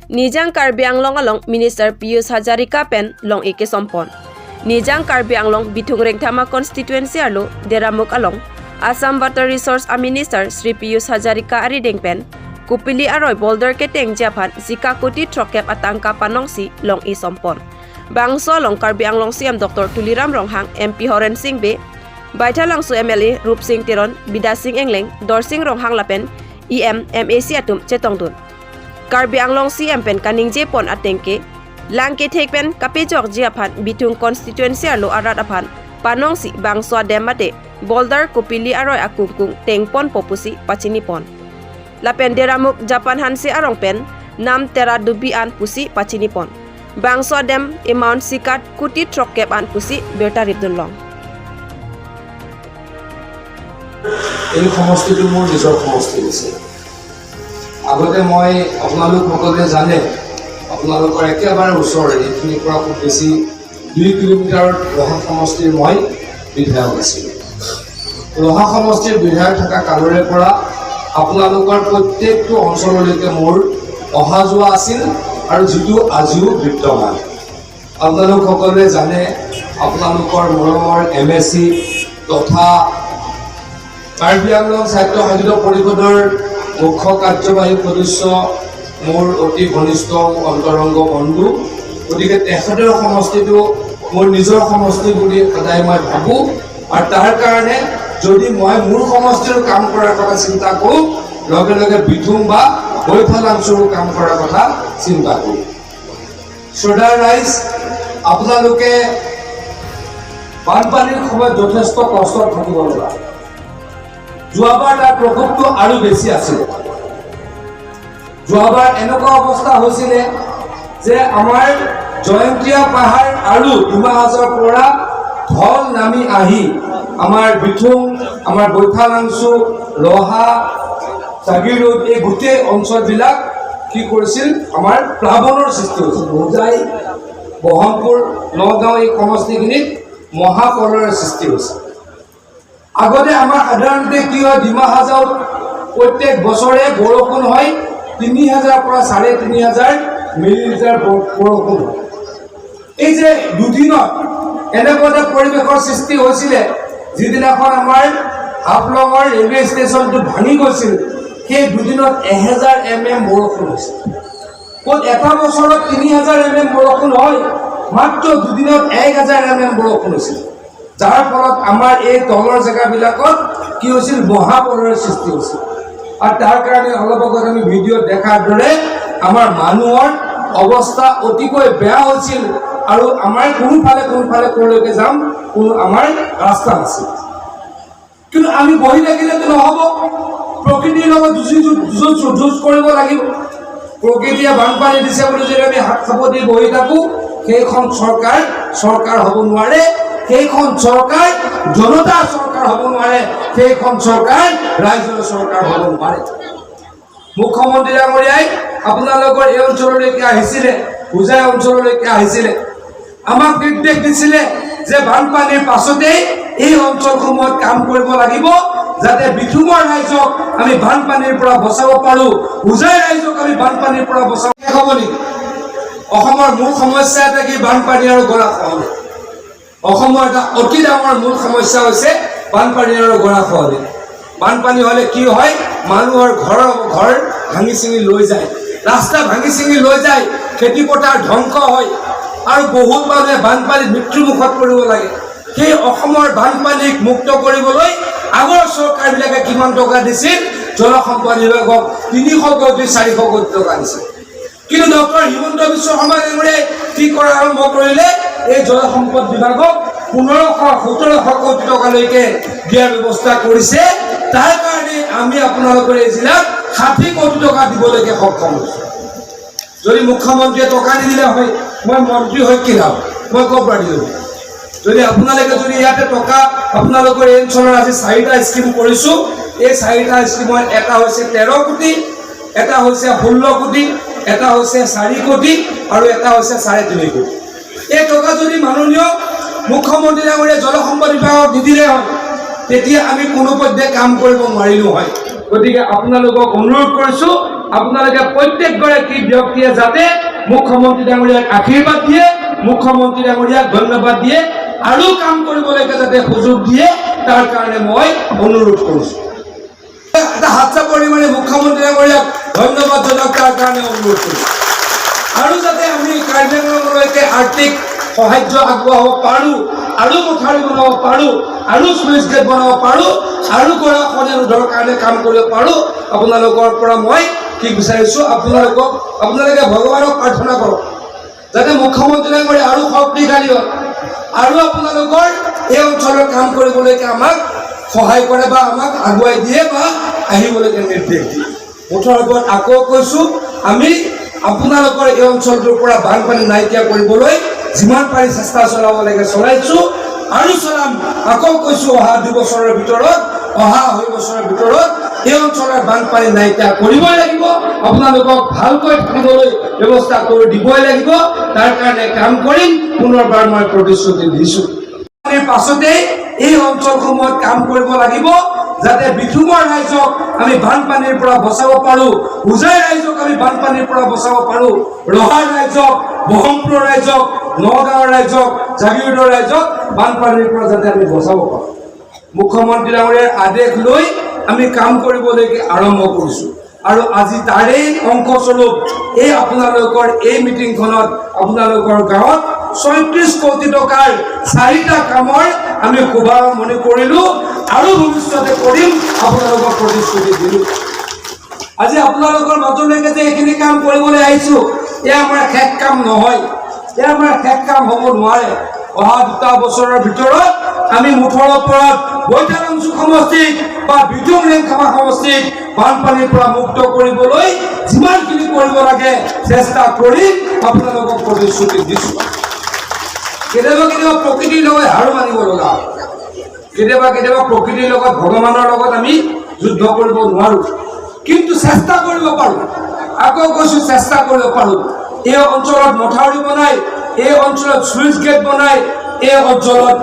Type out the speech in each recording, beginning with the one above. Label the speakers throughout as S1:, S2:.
S1: Nijang Karbi Anglong along Minister Piyush Hazarika pen long ike sompon. Nijang Karbi Anglong Bithung Rengthama constituency alo Deramuk along Assam Water Resource a Minister Sri Piyush Hazarika ari dengpen Kupili aroi boulder ke teng japan zika kuti trokep atangka panongsi long i sompon. Bangso along Karbi Anglong CM Dr. Tuliram Ronghang, MP Horen Singh Be, Baithalangsu MLA Rup Singh Teron, Bida Singh Engleng, Dorsing Ronghang Lapen, EM MAC atum chetongdun. Karbi Anglong CM pen kaning je pon atengke langke thekpen kapejok jiaphan Bithung constituency alo arat aphan panongsi Bangsua demate boulder Kopili aroi akungkung tengpon popusi pachini pon. Lapen Deramuk Japan hansi arong pen nam tera dubi an pusi pachini pon. Bangsua dam amount sikat kuti trokep an pusi berta ripdun long.
S2: এই সমষ্টিটো মোৰ নিজৰ সমষ্টি হৈছে। আগতে মই, আপোনালোক সকলোৱে জানে, আপোনালোকৰ একেবাৰে ওচৰৰে এইখিনিৰ পৰা খুব বেছি 2 কিলোমিটাৰত ৰহা সমষ্টিৰ মই বিধায়ক আছিলোঁ। ৰহা সমষ্টিৰ বিধায়ক থকা কালৰে পৰা আপোনালোকৰ প্ৰত্যেকটো অঞ্চললৈকে মোৰ অহা যোৱা আছিল আৰু যিটো আজিও বিদ্যমান। আপোনালোক সকলোৱে জানে, আপোনালোকৰ মৰমৰ এমএচি তথা কাৰ্বি আংলং স্বায়ত্তশাসিত পৰিষদৰ মুখ্য কাৰ্যবাহী সদস্য মোৰ অতি ঘনিষ্ঠ অন্তৰংগ বন্ধু। গতিকে তেখেতৰ সমষ্টিটো মোৰ নিজৰ সমষ্টি বুলি সদায় মই ভাবোঁ আৰু তাৰ কাৰণে যদি মই মোৰ সমষ্টিৰ কাম কৰাৰ কথা চিন্তা কৰোঁ, লগে লগে বিথুং বা বৈঠালাংচুৰো কাম কৰাৰ কথা চিন্তা কৰোঁ। শ্ৰদ্ধাৰ ৰাইজ, আপোনালোকে বানপানীৰ সময়ত যথেষ্ট কষ্টত থাকিব লগা। যোৱাবাৰ তাৰ প্ৰকোপটো আৰু বেছি আছিল। যোৱাবাৰ এনেকুৱা অৱস্থা হৈছিলে যে আমাৰ জয়ন্তীয়া পাহাৰ আৰু ডিমা হাজোৰ পৰা ঢল নামি আহি আমাৰ বিথুং, আমাৰ বৈঠালাংচু, ৰহা, জাগিৰোড এই গোটেই অঞ্চলবিলাক কি কৰিছিল, আমাৰ প্লাৱনৰ সৃষ্টি হৈছিল। হোজাই, বহৰমপুৰ, নগাঁও এই সমষ্টিখিনিত মহাপ্ৰলয়ৰ সৃষ্টি হৈছিল। আগতে আমাৰ সাধাৰণতে কি হয়, ডিমা হাজাওত প্ৰত্যেক বছৰে বৰষুণ হয়, 3000 পৰা 3500 মিলিলিটাৰ বৰষুণ হয়। এই যে দুদিনত এনেকুৱা এটা পৰিৱেশৰ সৃষ্টি হৈছিলে, যিদিনাখন আমাৰ হাফলঙৰ ৰেলৱে ষ্টেচনটো ভাঙি গৈছিল, সেই দুদিনত 1000 এমএম বৰষুণ হৈছিল। ক'ত এটা বছৰত 3000 এমএম বৰষুণ হয়, মাত্ৰ দুদিনত 1000 এমএম বৰষুণ হৈছিল, যাৰ ফলত আমাৰ এই তলৰ জেগাবিলাকত কি হৈছিল, মহাপ্ৰলয়ৰ সৃষ্টি হৈছিল। আৰু তাৰ কাৰণে অলপ আগত আমি ভিডিঅ'ত দেখাৰ দৰে আমাৰ মানুহৰ অৱস্থা অতিকৈ বেয়া হৈছিল আৰু আমাৰ কোনফালে কোনফালে ক'লৈকে যাম কোনো আমাৰ ৰাস্তা নাছিল। কিন্তু আমি বহি থাকিলেতো নহ'ব, প্ৰকৃতিৰ লগত যুঁজি যুঁজ যুঁজ কৰিব লাগিব। প্ৰকৃতিয়ে বানপানী দিছে বুলি যদি আমি হাত সাৱটি বহি থাকোঁ, সেইখন চৰকাৰ চৰকাৰ হ'ব নোৱাৰে, সেইখন চৰকাৰ জনতাৰ চৰকাৰ হ'ব নোৱাৰে, সেইখন চৰকাৰ ৰাইজৰ চৰকাৰ হ'ব নোৱাৰে। মুখ্যমন্ত্ৰী ডাঙৰীয়াই আপোনালোকৰ এই অঞ্চললৈকে আহিছিলে, হোজাই অঞ্চললৈকে আহিছিলে। আমাক নিৰ্দেশ দিছিলে যে বানপানীৰ পাছতেই এই অঞ্চলসমূহত কাম কৰিব লাগিব, যাতে বিথুঙৰ ৰাইজক আমি বানপানীৰ পৰা বচাব পাৰোঁ, হোজাই ৰাইজক আমি বানপানীৰ পৰা বচাব। শেষ হ'ব নেকি? অসমৰ মূল সমস্যা এটা কি? বানপানী আৰু গৰাখহনীয়া। অসমৰ এটা অতি ডাঙৰ মূল সমস্যা হৈছে বানপানী আৰু গৰাখহনীয়া। বানপানী হ'লে কি হয়? মানুহৰ ঘৰ ভাঙি চিঙি লৈ যায়, ৰাস্তা ভাঙি চিঙি লৈ যায়, খেতি পথাৰ ধ্বংস হয় আৰু বহুত মানুহে বানপানীত মৃত্যুমুখত পৰিব লাগে। সেই অসমৰ বানপানীক মুক্ত কৰিবলৈ আগৰ চৰকাৰবিলাকে কিমান টকা দিছিল? জলসম্পদ বিভাগক 300 কোটি, 400 কোটি টকা দিছিল। কিন্তু ডক্টৰ হিমন্ত বিশ্ব শৰ্মা ডাঙৰীয়াই কি কৰা আৰম্ভ কৰিলে? এই জলসম্পদ বিভাগক 1500, 1700 কোটি টকালৈকে দিয়াৰ ব্যৱস্থা কৰিছে। তাৰ কাৰণে আমি আপোনালোকৰ এই জিলাত 60 কোটি টকা দিবলৈকে সক্ষম হৈছোঁ। যদি মুখ্যমন্ত্ৰীয়ে টকা নিদিলে হয়, মই মন্ত্ৰী হৈ কি লাভ? মই ক'ৰ পৰা দিলোঁ? যদি আপোনালোকে যদি ইয়াতে টকা, আপোনালোকৰ এই অঞ্চলৰ আজি চাৰিটা স্কীম কৰিছোঁ। এই চাৰিটা স্কীমৰ এটা হৈছে 13 কোটি, এটা হৈছে 16 কোটি, এটা হৈছে 4 কোটি আৰু এটা হৈছে 3.5 কোটি। এই টকা যদি মাননীয় মুখ্যমন্ত্ৰী ডাঙৰীয়া জলসম্পদ বিভাগক নিদিলে হয়, তেতিয়া আমি কোনোপধ্যে কাম কৰিব নোৱাৰিলোঁ হয়। গতিকে আপোনালোকক অনুৰোধ কৰিছোঁ। আপোনালোকে প্ৰত্যেকগৰাকী ব্যক্তিয়ে যাতে মুখ্যমন্ত্ৰী ডাঙৰীয়াক আশীৰ্বাদ দিয়ে, মুখ্যমন্ত্ৰী ডাঙৰীয়াক ধন্যবাদ দিয়ে আৰু কাম কৰিবলৈকে যাতে সুযোগ দিয়ে, তাৰ কাৰণে মই অনুৰোধ কৰিছোঁ। এটা হাত চাপৰি মাৰি মুখ্যমন্ত্ৰী ডাঙৰীয়াক ধন্যবাদ জনাওক, তাৰ কাৰণে অনুৰোধ কৰিছোঁ। আৰু যাতে আমি কাৰ্বি আংলঙলৈকে আৰ্থিক সাহায্য আগবঢ়াব পাৰোঁ আৰু মথাউৰি বনাব পাৰোঁ আৰু শ্লুইচ গেট বনাব পাৰোঁ আৰু গৰাখহনীয়া ৰোধৰ কাৰণে কাম কৰিব পাৰোঁ। আপোনালোকৰ পৰা মই কি বিচাৰিছোঁ, আপোনালোকে ভগৱানক প্ৰাৰ্থনা কৰক যাতে মুখ্যমন্ত্ৰী ডাঙৰীয়া আৰু শক্তিশালী হয় আৰু আপোনালোকৰ এই অঞ্চলৰ কাম কৰিবলৈকে আমাক সহায় কৰে বা আমাক আগুৱাই দিয়ে বা আহিবলৈকে নিৰ্দেশ দিয়ে। মুঠৰ ওপৰত আকৌ কৈছোঁ, আমি আপোনালোকৰ এই অঞ্চলটোৰ পৰা বানপানী নাইকিয়া কৰিবলৈ যিমান পাৰি চেষ্টা চলাব লাগে চলাইছোঁ আৰু চলাম। আকৌ কৈছোঁ, অহা 2 বছৰৰ ভিতৰত, অহা 2.5 বছৰৰ ভিতৰত এই অঞ্চলৰ বানপানী নাইকিয়া কৰিবই লাগিব। আপোনালোকক ভালকৈ থাকিবলৈ ব্যৱস্থা কৰি দিবই লাগিব, তাৰ কাৰণে কাম কৰিম। পুনৰবাৰ মই প্ৰতিশ্ৰুতি দিছোঁ। পাছতেই এই অঞ্চলসমূহত কাম কৰিব লাগিব, যাতে বিথুঙৰ ৰাইজক আমি বানপানীৰ পৰা বচাব পাৰো, হোজাই ৰাইজক আমি বানপানীৰ পৰা বচাব পাৰো, ৰহাৰ ৰাইজক, বহৰমপুৰৰ ৰাইজক, নগাঁৱৰ ৰাইজক, জাগিৰোডৰ ৰাইজক বানপানীৰ পৰা যাতে আমি বচাব পাৰো। মুখ্যমন্ত্ৰী ডাঙৰীয়াৰ আদেশ লৈ আমি কাম কৰিবলৈকে আৰম্ভ কৰিছোঁ আৰু আজি তাৰেই অংশস্বৰূপ এই আপোনালোকৰ এই মিটিংখনত আপোনালোকৰ গাঁৱত 36 কোটি টকাৰ চাৰিটা কামৰ আমি শুভাৰম্ভণি কৰিলোঁ আৰু ভৱিষ্যতে কৰিম, আপোনালোকক প্ৰতিশ্ৰুতি দিলোঁ। আজি আপোনালোকৰ মাজলৈকে যে এইখিনি কাম কৰিবলৈ আহিছোঁ, এয়া আমাৰ শেষ কাম নহয়, এয়া আমাৰ শেষ কাম হ'ব নোৱাৰে। অহা 2টা বছৰৰ ভিতৰত আমি মুঠৰ ওপৰত বৈঠালাংছু সমষ্টিক বা বিথুং ৰেংখামা সমষ্টিক বানপানীৰ পৰা মুক্ত কৰিবলৈ যিমানখিনি কৰিব লাগে চেষ্টা কৰি আপোনালোকক প্ৰতিশ্ৰুতি দিছোঁ। কেতিয়াবা কেতিয়াবা প্ৰকৃতিৰ লগত হাৰ মানিব লগা হয়। কেতিয়াবা কেতিয়াবা প্ৰকৃতিৰ লগত, ভগৱানৰ লগত আমি যুদ্ধ কৰিব নোৱাৰোঁ, কিন্তু চেষ্টা কৰিব পাৰোঁ। আকৌ কৈছোঁ, চেষ্টা কৰিব পাৰোঁ। এই অঞ্চলত মথাউৰি বনাই, এই অঞ্চলত শ্লুইচ গেট বনাই, এই অঞ্চলত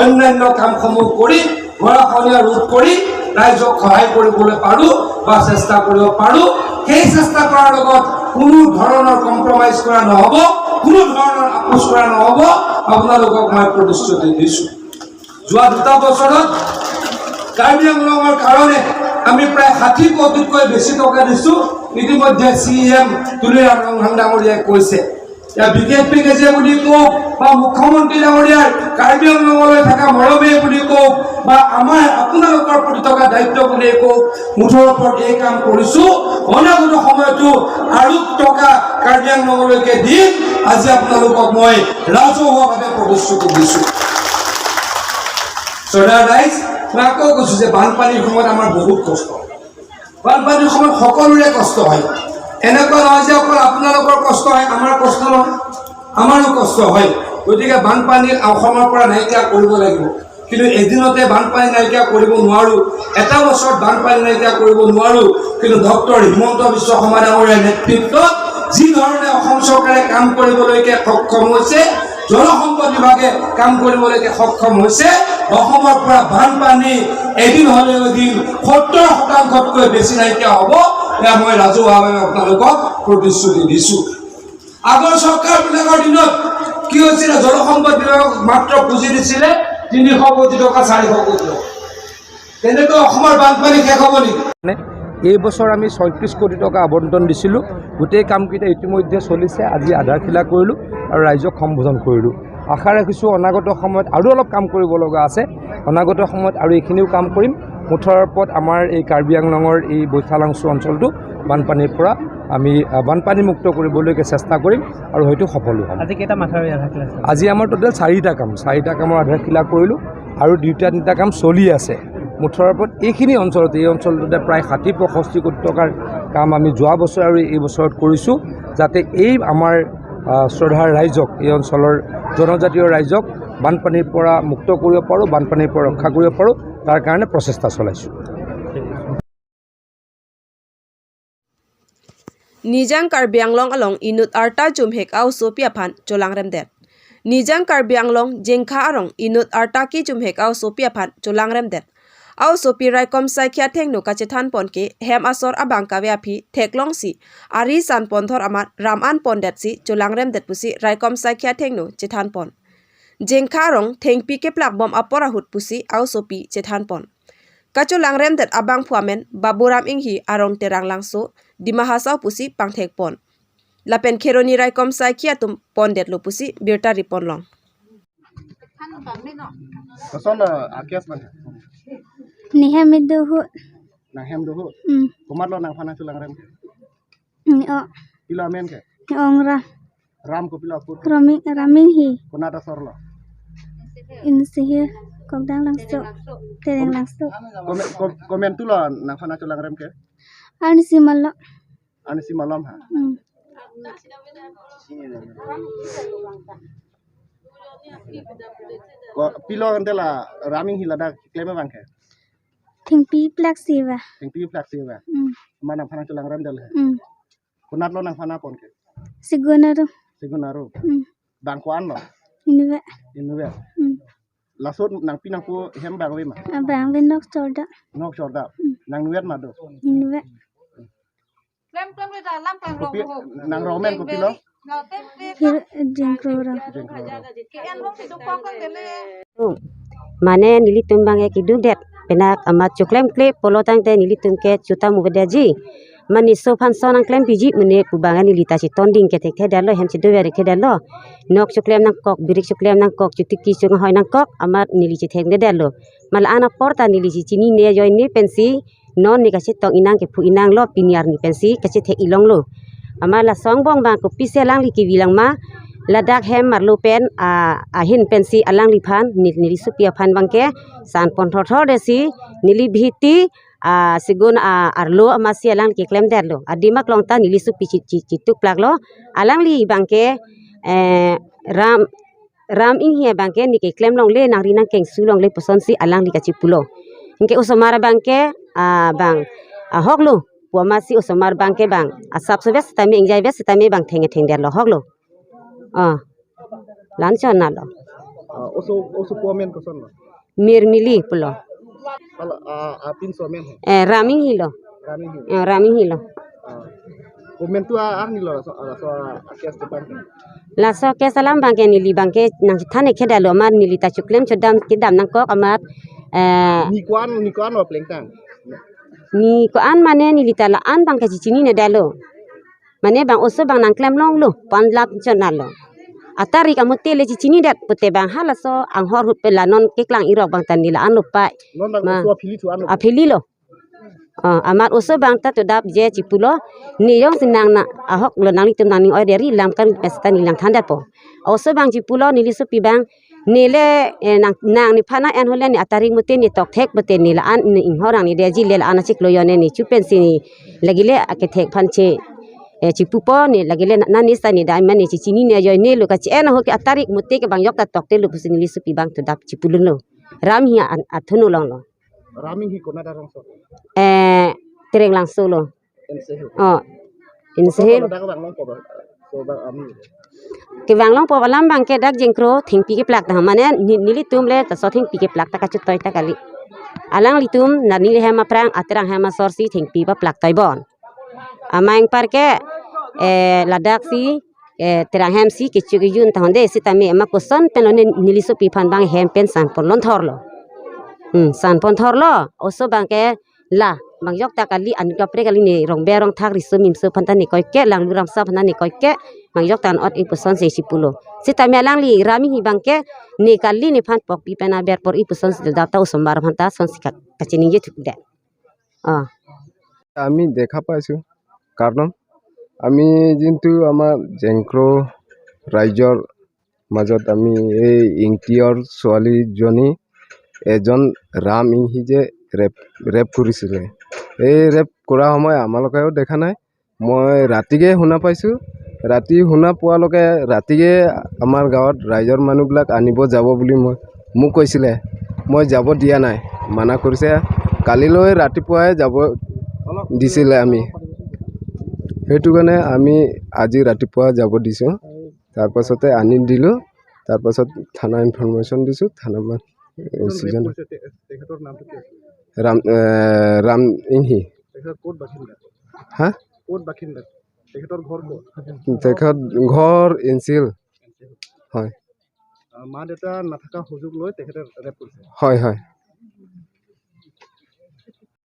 S2: অন্যান্য কামসমূহ কৰি গৰাখহনীয়া ৰোধ কৰি ৰাইজক সহায় কৰিবলৈ পাৰোঁ বা চেষ্টা কৰিব পাৰোঁ। সেই চেষ্টা কৰাৰ লগত কোনো ধৰণৰ কম্প্ৰমাইজ কৰা নহ'ব, কোনো ধৰণৰ আপোচ কৰা নহ'ব, আপোনালোকক মই প্ৰতিশ্ৰুতি দিছোঁ। যোৱা 2টা বছৰত কাৰ্বি আংলঙৰ কাৰণে আমি প্ৰায় 60 কোটিতকৈ বেছি টকা দিছোঁ। ইতিমধ্যে চি এম তুলিৰাম ৰংহাং ডাঙৰীয়াই কৈছে। এতিয়া বিশেষ পেকেজে বুলি কওক বা মুখ্যমন্ত্ৰী ডাঙৰীয়াৰ কাৰ্বি আংলঙলৈ থকা মৰমেই বুলি কওক বা আমাৰ আপোনালোকৰ প্ৰতি থকা দায়িত্ব বুলিয়েই কওক, মুঠৰ ওপৰত এই কাম কৰিছোঁ। অনাগত সময়তো আৰু টকা কাৰ্বি আংলঙলৈকে দিম। আজি আপোনালোকক মই ৰাজহুৱাভাৱে প্ৰতিশ্ৰুতি দিছোঁ। শ্ৰদ্ধাৰ ৰাইজ, মই আকৌ কৈছোঁ যে বানপানীৰ সময়ত আমাৰ বহুত কষ্ট হয়। বানপানীৰ সময়ত সকলোৰে কষ্ট হয়। এনেকুৱা নহয় যে অকল আপোনালোকৰ কষ্ট হয়, আমাৰ কষ্ট নহয়, আমাৰো কষ্ট হয়। গতিকে বানপানী অসমৰ পৰা নাইকিয়া কৰিব লাগিব, কিন্তু এদিনতে বানপানী নাইকিয়া কৰিব নোৱাৰোঁ, এটা বছৰত বানপানী নাইকিয়া কৰিব নোৱাৰোঁ। কিন্তু ডক্টৰ হিমন্ত বিশ্ব শৰ্মা ডাঙৰীয়াৰ নেতৃত্বত যি ধৰণে অসম চৰকাৰে কাম কৰিবলৈকে সক্ষম হৈছে, জলসম্পদ বিভাগে কাম কৰিবলৈকে সক্ষম হৈছে, অসমৰ পৰা বানপানী এদিন হ'লেও এদিন 70%তকৈ বেছি নাইকিয়া হ'ব, এয়া মই ৰাজহুৱাভাৱে আপোনালোকক প্ৰতিশ্ৰুতি দিছোঁ। আগৰ চৰকাৰবিলাকৰ দিনত কি হৈছিলে? জলসম্পদ বিভাগক মাত্ৰ পুঁজি দিছিলে 300 কোটি টকা, 400 কোটি টকা। তেনেকৈ অসমৰ বানপানী শেষ হ'ব নেকি?
S3: মানে এই বছৰ আমি 36 কোটি টকা আবণ্টন দিছিলোঁ। গোটেই কামকেইটা ইতিমধ্যে চলিছে। আজি আধাৰশিলা কৰিলোঁ আৰু ৰাইজক সম্বোধন কৰিলোঁ। আশা ৰাখিছোঁ, অনাগত সময়ত আৰু অলপ কাম কৰিব লগা আছে, অনাগত সময়ত আৰু এইখিনিও কাম কৰিম। মুঠৰ ওপৰত আমাৰ এই কাৰ্বি আংলঙৰ এই বৈঠালাংছু অঞ্চলটো বানপানীৰ পৰা আমি বানপানী মুক্ত কৰিবলৈকে চেষ্টা কৰিম আৰু হয়তো সফলো হ'ম।
S4: আজি কেইটা মাথাউৰি আধাৰশিলা আছে?
S3: আজি আমাৰ টোটেল চাৰিটা কাম, চাৰিটা কামৰ আধাৰশিলা কৰিলোঁ আৰু দুটা তিনিটা কাম চলি আছে। মুঠৰ ওপৰত এইখিনি অঞ্চলত, এই অঞ্চলটোতে প্ৰায় 60-65 কোটি টকাৰ কাম আমি যোৱা বছৰ আৰু এই বছৰত কৰিছোঁ, যাতে এই আমাৰ শ্ৰদ্ধাৰ ৰাইজক, এই অঞ্চলৰ জনজাতীয় ৰাইজক বানপানীৰ পৰা মুক্ত কৰিব পাৰোঁ, বানপানীৰ পৰা ৰক্ষা কৰিব পাৰোঁ, তাৰ কাৰণে প্ৰচেষ্টা চলাইছোঁ।
S1: Nijang Karbi Anglong along inut arta jumhek au sopia phan cholang remdet. Nijang Karbi Anglong jengkha arong inut arta ki jumhek au sopia phan cholang remdet. Au sopi Raikom Saikia thengnu kachethan pon ke hem asor abang kawe aphi theklong si ari san pon thor amat raman pon det si chulangrem det pusi Raikom Saikia thengnu chethan pon jengkha rong thengpi ke plak bom apora hut pusi au sopi chethan pon kachu langrem det abang phuamen Baburam Inghi arong terang langso Dima Hasao pusi pangthek pon lapen Kheroni Raikom Saikia tum pon det lo pusi birta ripon long.
S4: Koson akias man.
S5: Nihem duhu.
S4: Nang hem duhu. Kumat lo nang phana chulang rem.
S5: Ni o.
S4: Pila men ke.
S5: Ni ongra.
S4: Ram ko pila pur.
S5: Raming raming hi.
S4: Kuna ta sor lo.
S5: In sihe kok dang lang so. Tereng lang so.
S4: Komen tu lo nang phana chulang rem ke.
S5: Ani si malo.
S4: Ani si malam ha. Ko pilo antela raming hilada kleme bangke.
S5: Thingpi plak siwa.
S4: Thingpi plak siwa. Mana phana chulang rem dal he. Kunat lo nang phana pon ke.
S5: Sigunaru.
S4: Sigunaru. Bangkuan lo.
S5: Inuwe.
S4: Inuwe. Lasot nang pinang ku hem bang we ma.
S5: Bang we nok chorda.
S4: Nok chorda. Nang nuet ma do.
S5: Inuwe.
S6: Klem klem le da lam klem ro.
S4: Nang romen ko pilo.
S7: Mane nili tumbang e kidung det penak amat cuklem kle polotang te nili tumke cuta mubeda ji mani so phan so nang klem biji mune pubangan nili ta chi tonding ke tek the dalo hem chi do bere ke dalo nok cuklem nang kok birik cuklem nang kok cuti ki chung hoi nang kok amat nili chi theng de dalo mal ana porta nili chi chini ne joy ni pensi non ni ka chi tong inang ke phu inang lo piniar ni pensi ka chi the ilong lo ama la song bong bang ko pise lang li ki wilang ma ladak hem marlu pen a hin pensi alang li phan nili supia phan bangke san pon thor thor desi nili bhiti a sigun a arlo ama si alang ki klem der lo adimak long ta nili supi chi chi tuk plak lo alang li bangke ram ram ing hi bangke ni ke klem long le nang ri nang keng su long le poson si alang li ka chi pulo inke usomara bangke a bang a hoklo puamasi usomar bangke bang asap so bes tami ingjai bes tami bang thenge theng der lo hoklo lancho na lo
S4: oso oso pomen ko son lo
S7: mirmili pulo
S4: al a pin so men
S7: raming hilo
S4: raming hilo
S7: raming hilo
S4: komen tu a ni lo so so akias te bang
S7: la so ke salam bangke nili bangke nang thane kheda lo mar nili ta chuklem chodam ke dam nang kok amat
S4: ni kwan wa pleng tang
S7: ni ko an mane nili ta la an bangke chichini ne dalo mane bang oso bang nang klem long lo pan lap chona lo atari kamu tele chichini dat pute bang hala so ang hor hut pe la non ke klang irok bang tan nila an lo pa
S4: non bang oso phili thu an
S7: a phili lo amat oso bang ta to dap je chipulo ni yong sinang na ahok lo nang tum nang ni oi deri lam kan pesta ni lang than dat po oso bang chipulo ni li su pi bang ni le nang nang ni phana en holen ni atari mute ni tok thek pute ni la an ni horang ni deji le la an chik lo yone ni chupen si ni lagile ake thek phan che chipupo ni lagile na ni sa ni dai mani chichini ne yoy ne lo ka che na ho ke atari mute ke bang yok ta tok te lo pusi ni li su pi bang to dap chipulun lo ram hi athunu long lo
S4: raming hi kona darang so
S7: tereng lang so lo
S4: oh
S7: in sehel
S4: bang long po so bang ami
S7: ke bang long po lam bang ke dak jengkro thingpi ke plak ta mane nili tum le ta so thingpi ke plak ta ka chu toy ta kali alang litum na nili hema prang atrang hema sorsi thingpi ba plak toy bon amaing par ke ladak si terang hem si ke chu yun ta honde si tami ma ko son pen lo nili so pi phan bang hem pen san pon lon thor lo san pon thor lo oso bang ke la bang yok ta kali an ka pre kali ni rong be rong thak ri so mim so phan ta ni koi ke lang lu ram sa phan ta ni koi ke bang yok tan ot ipuson se sipulo si tami alang li rami hi bang ke ni kali ni phan pok pi pena ber por ipuson se da ta usombar phan ta son si ka kachini je thuk de
S8: আমি দেখা পাইছোঁ কাৰণ আমি যোনটো আমাৰ জেংক্ৰ' ৰাজ্যৰ মাজত আমি এই ইংতিয়ৰ ছোৱালীজনী এজন ৰাম ইংহি যে ৰেপ কৰিছিলে, এই ৰেপ কৰা সময় আমালোকেও দেখা নাই। মই ৰাতিকে শুনা পাইছোঁ, ৰাতি শুনা পোৱালৈকে ৰাতিকে আমাৰ গাঁৱত ৰাইজৰ মানুহবিলাক আনিব যাব বুলি মোক কৈছিলে, মই যাব দিয়া নাই, মানা কৰিছে। কালিলৈ ৰাতিপুৱাই যাব দিছিলে আমি, সেইটো কাৰণে আমি আজি ৰাতিপুৱা যাব দিছোঁ। তাৰপাছতে আনি দিলোঁ, তাৰপাছত থানা ইনফৰমেশ্যন দিছোঁ, থানা ছিজন। ৰাম ৰাম ইংহি।
S4: তেখেত ক'ত বাসিন্দা?
S8: হা?
S4: ক'ত বাসিন্দা? তেখেতৰ ঘৰ ক'ত?
S8: তেখেত ঘৰ এনচিল হয়।
S4: মা দেউতা নাথাকা সুযোগ লৈ তেখেতে ৰেপ কৰিছে?
S8: হয় হয়।